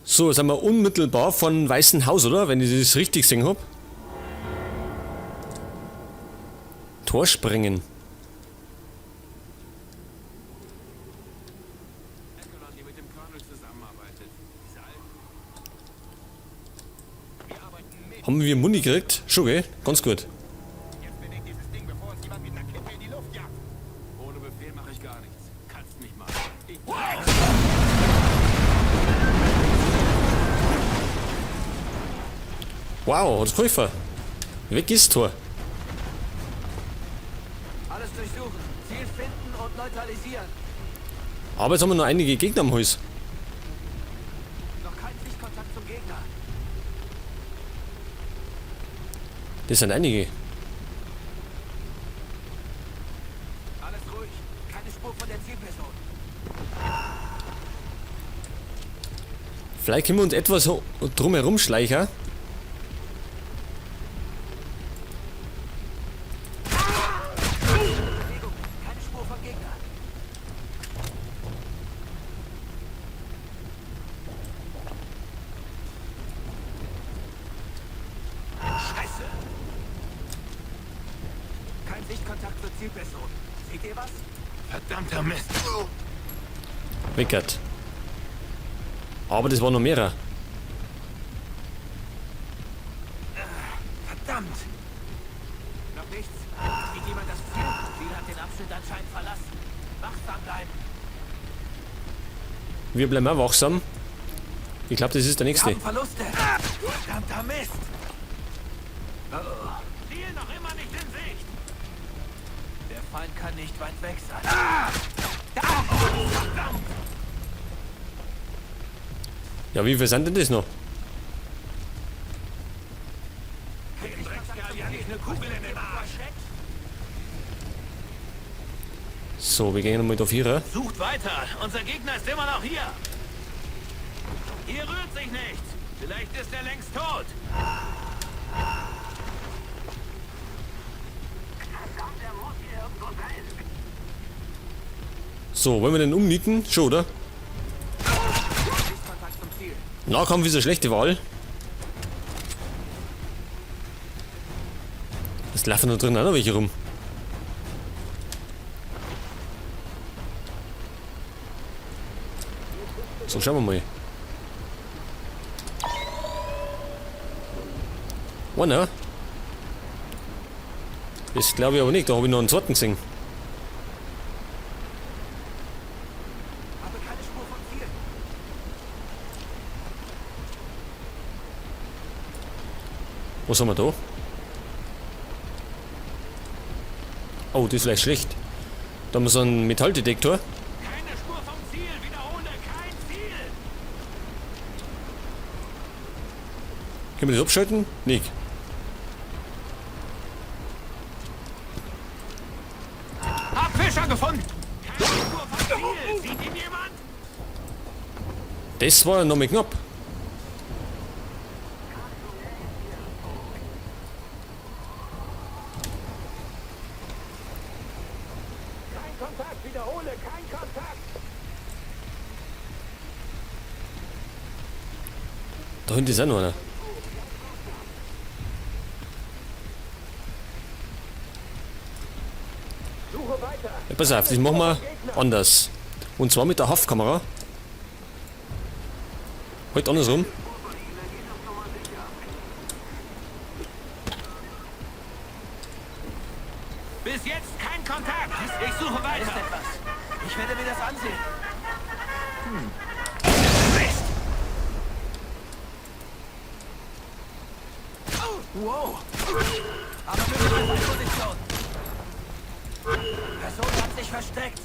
So, jetzt sind wir unmittelbar von Weißen Haus, oder? Wenn ich das richtig gesehen hab. Tor sprengen. Haben wir Muni gekriegt? Schon, gell? Ganz gut. Wow, hat's geholfen. Weg ist Tor. Alles durchsuchen, Ziel finden und neutralisieren. Aber jetzt haben wir noch einige Gegner am Hals. Noch kein Sichtkontakt zum Gegner. Das sind einige. Alles ruhig. Keine Spur von der Zielperson. Vielleicht können wir uns etwas drumherum schleichen. Bewegung. Keine Spur vom Gegner. Scheiße! Kein Sichtkontakt zur Zielperson. Seht ihr was? Verdammter Mist. Weckert. Aber das waren noch mehrere. Verdammt! Noch nichts? Sieht jemand das Ziel? Ziel hat den Abschnitt anscheinend verlassen. Wachsam bleiben. Wir bleiben auch wachsam. Ich glaub, das ist der Wir nächste. haben Verluste. Verdammter Mist! Oh. Ziel noch immer nicht in Sicht. Der Feind kann nicht weit weg sein. Ah! Verdammt. Ja, wie viel sind denn das noch? Dem Dreckskerl jag ich eine Kugel in den Arsch. So, wir gehen nochmal da Vierer. Sucht weiter. Unser Gegner ist immer noch hier. Hier rührt sich nichts. Vielleicht ist er längst tot. So, wollen wir den umnieten? Schon, oder? Sichtkontakt zum Ziel. Nahkampf ist eine schlechte Wahl. Es laufen da drin auch noch welche rum. So, schauen wir mal. Einer? Das glaube ich aber nicht, da habe ich noch einen zweiten gesehen. Habe keine Spur vom Ziel. Was haben wir da? Oh, das ist vielleicht schlecht. Da haben wir so einen Metalldetektor. Keine Spur vom Ziel. Wiederhole, kein Ziel. Können wir das abschalten? Nicht. Hab Fischer gefunden. Keine Spur vom Ziel. Sieht ihn jemand? Das war ja noch mal knapp. Kein Kontakt. Wiederhole, kein Kontakt. Da hinten ist auch noch einer. Suche weiter. Ja, pass auf, das machen wir anders. Und zwar mit der Haftkamera. Halt andersrum. Bis jetzt kein Kontakt. Ich suche Da ist weiter. etwas. Ich werde mir das ansehen. Mist. Wow! Aber mögliche Position. Person hat sich versteckt.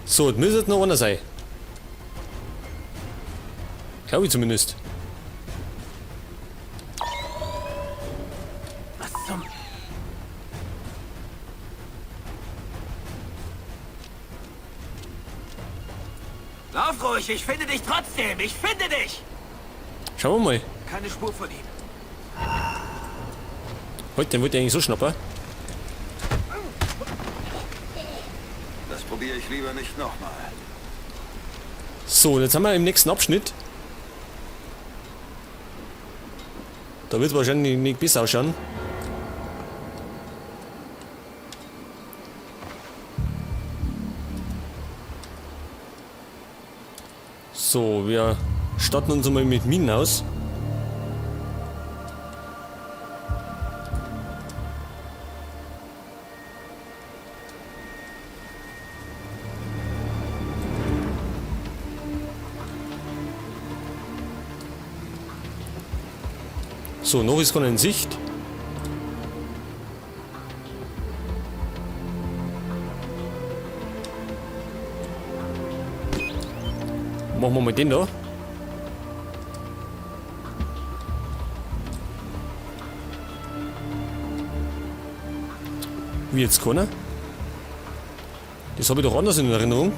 So, jetzt müsste noch einer sein. Glaube ich zumindest. Was zum... Lauf ruhig, ich finde dich trotzdem. Ich finde dich. Schauen wir mal. Keine Spur von ihm. Heute, den wollte ich eigentlich so schnappen. Das probiere ich lieber nicht nochmal. So, jetzt haben wir im nächsten Abschnitt. Da wird es wahrscheinlich nicht besser ausschauen. So, wir statten uns einmal mit Minen aus. So, noch ist keiner in Sicht. Machen wir mal den da. Wie jetzt keiner? Das habe ich doch anders in Erinnerung.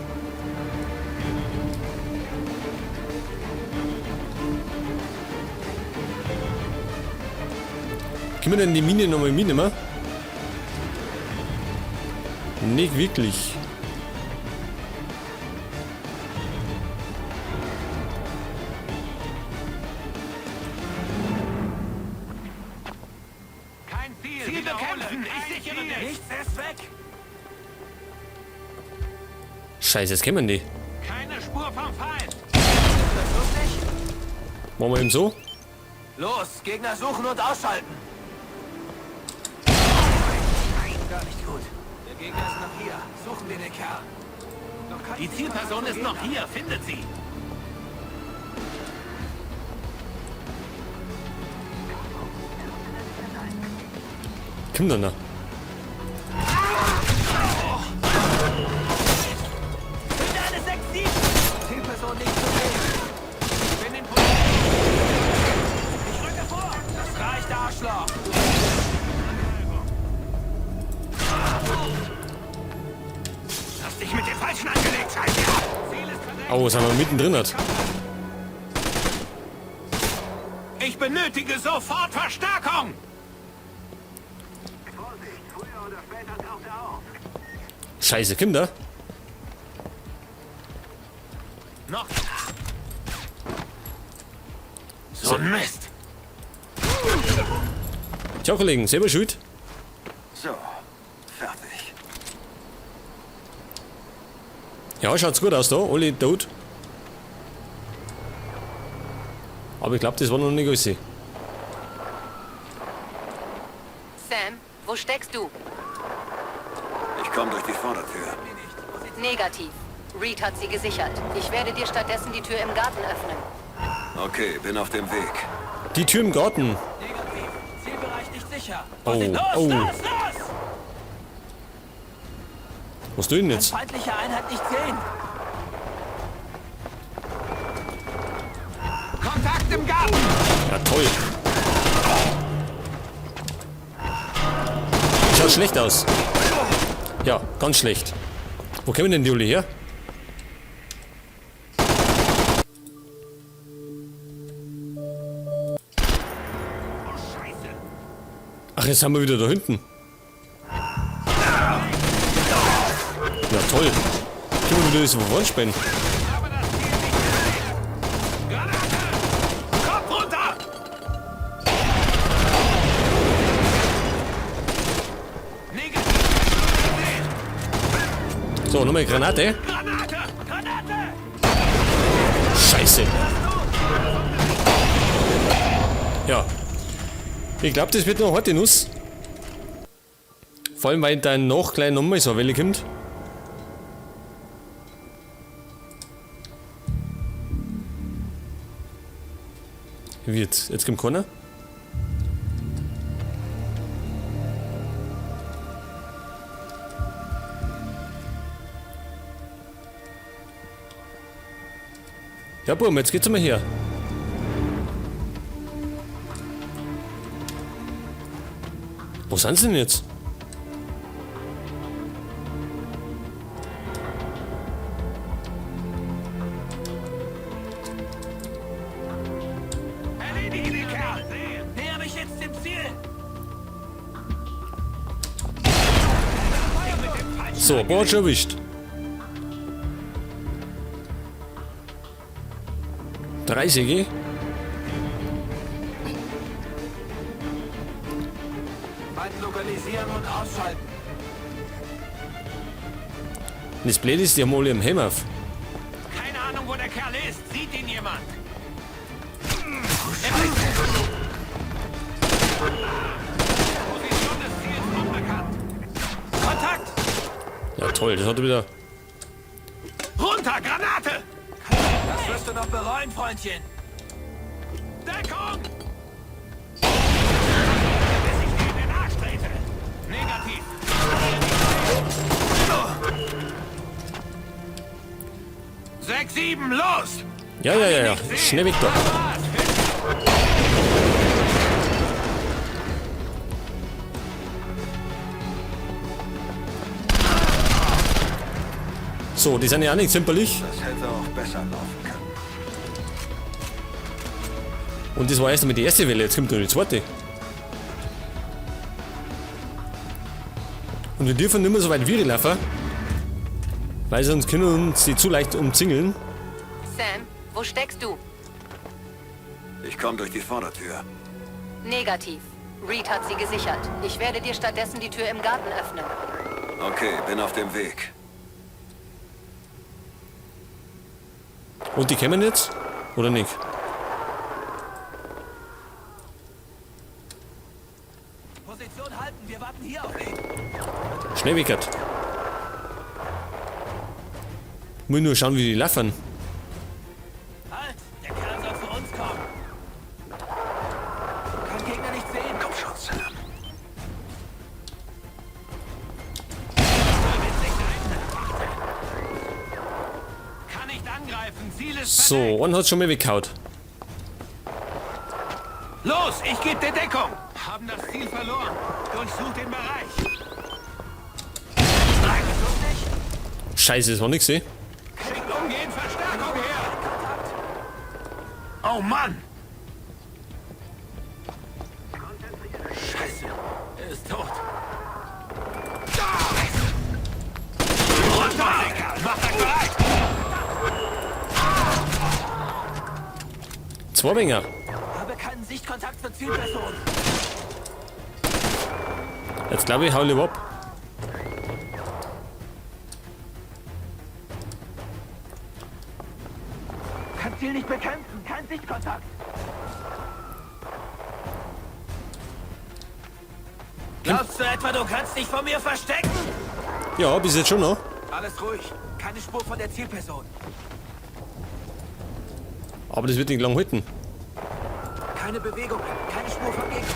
Können wir denn die Mine nochmal mitnehmen? Nicht wirklich. Kein Ziel. Ziel bekämpfen. Ich sichere dich. Nichts ist weg. Scheiße, jetzt kämen die. Keine Spur vom Feind. Ist das lustig? Machen wir eben so. Los, Gegner suchen und ausschalten. Gar nicht gut. Der Gegner ist noch hier. Suchen wir den Kerl. Noch kein Die Zielperson ist noch hier. Findet sie. Kommt dann da. Finde eine 6-7! Zielperson nicht zu sehen. Ich bin in Position. Ich rücke vor. Das reicht, Arschloch. Hast dich mit dem Falschen angelegt, Scheiße. Ziel ist verdächtig. Oh, sind wir mittendrin hat. Ich benötige sofort Verstärkung. Vorsicht, früher oder später taucht er auf. Scheiße, kommt da. Noch. So ein Mist. Tja, Kollegen, selber schuld. So, fertig. Ja, schaut's gut aus da. Alle tot. Aber ich glaube, das war noch nicht alles. Sam, wo steckst du? Ich komme durch die Vordertür. Negativ. Reed hat sie gesichert. Ich werde dir stattdessen die Tür im Garten öffnen. Okay, bin auf dem Weg. Die Tür im Garten. Negativ. Zielbereich nicht sicher. Oh, Los, oh. los, los! Was tun denn jetzt? Feindliche Einheit nicht sehen. Kontakt im Garten! Ja, toll. Schaut schlecht aus. Ja, ganz schlecht. Wo kämen denn die alle her? Oh, Scheiße! Ach, jetzt haben wir wieder da hinten. Ja, toll. Können wir wieder das von vorn Aber das Ziel nicht erreicht! Granate! Kopf runter! Negativ! So, nochmal Granate. Granate! Granate! Scheiße. Ja. Ich glaube, das wird noch heute Nuss. Vor allem, weil dann noch gleich nochmal so eine Welle kommt. Wie jetzt? Jetzt kommt keiner? Ja, Burm, jetzt geht's mal her. Wo sind sie denn jetzt? Erledige den Kerl! Näher mich jetzt dem Ziel. So, Boah, hat schon erwischt. 30, eh? Lokalisieren und ausschalten. Und das Blöde ist, die haben alle im Helm auf. Keine Ahnung, wo der Kerl ist. Sieht ihn jemand? Position des Ziels unbekannt. Kontakt! Ja toll, das hat er wieder... Runter, Granate! Das wirst du noch bereuen, Freundchen. Deckung! Bis ich dir in den Arsch trete. Negativ. Sechs, sieben, los! Ja, ja, ja, ja. Schnell weg da. So, die sind ja auch nicht zimperlich. Das hätte auch besser laufen können. Und das war erst einmal die erste Welle, jetzt kommt noch die zweite. Und wir dürfen nicht mehr so weit wir laufen, weil sonst können uns die zu leicht umzingeln. Sam, wo steckst du? Ich komme durch die Vordertür. Negativ. Reed hat sie gesichert. Ich werde dir stattdessen die Tür im Garten öffnen. Okay, bin auf dem Weg. Und die kommen jetzt? Oder nicht? Position halten, wir warten hier auf ihn. Schnell weg. Muss nur schauen, wie die laufen. Halt, der Kerl soll zu uns kommen. Kann Gegner nicht sehen. Komm schon, Sam. Kann nicht angreifen. Ziel ist So, einen hat schon mal weggehauen. Los, ich gebe dir Deckung. Haben das Ziel verloren. Durchsucht den Bereich. Scheiße, das war nix, eh? Schickt umgehend Verstärkung her. Oh Mann! Scheiße, er ist tot. Runter! Macht euch bereit! Zwei Winger. Habe keinen Sichtkontakt zur Zielperson. Jetzt glaube ich, hau lieber ab. Kann Ziel nicht bekämpfen, kein Sichtkontakt. Glaubst du etwa, du kannst dich vor mir verstecken? Ja, bis jetzt schon noch. Alles ruhig. Keine Spur von der Zielperson. Aber das wird nicht lang halten. Keine Bewegung, keine Spur von Gegner.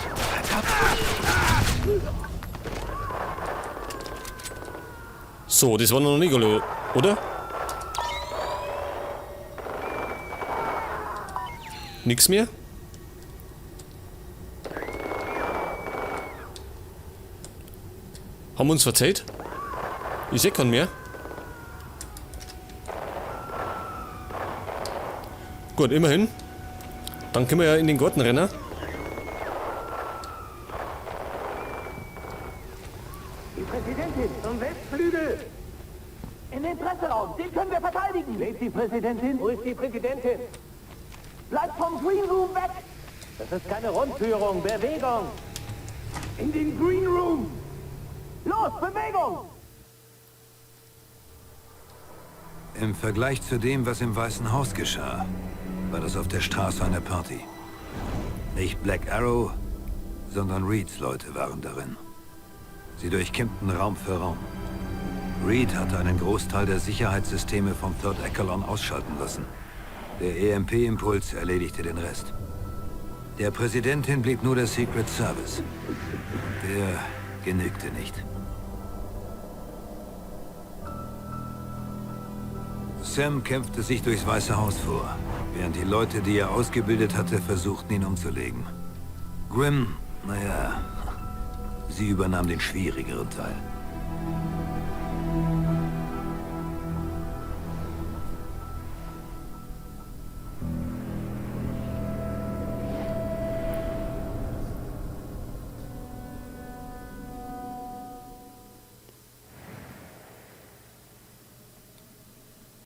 So, das war noch nicht alle, oder? Nix mehr? Haben wir uns verzählt? Ich seh keinen mehr. Gut, immerhin. Dann können wir ja in den Garten rennen. Die Präsidentin zum Westflügel. In den Presseraum, den können wir verteidigen. Lebt die Präsidentin? Wo ist die Präsidentin? Bleibt vom Green Room weg! Das ist keine Rundführung, Bewegung! In den Green Room! Los, Bewegung! Im Vergleich zu dem, was im Weißen Haus geschah, war das auf der Straße eine Party. Nicht Black Arrow, sondern Reeds Leute waren darin. Sie durchkämmten Raum für Raum. Reed hatte einen Großteil der Sicherheitssysteme vom Third Echelon ausschalten lassen. Der EMP-Impuls erledigte den Rest. Der Präsidentin blieb nur der Secret Service. Der genügte nicht. Sam kämpfte sich durchs Weiße Haus vor, während die Leute, die er ausgebildet hatte, versuchten, ihn umzulegen. Grim, naja, sie übernahm den schwierigeren Teil.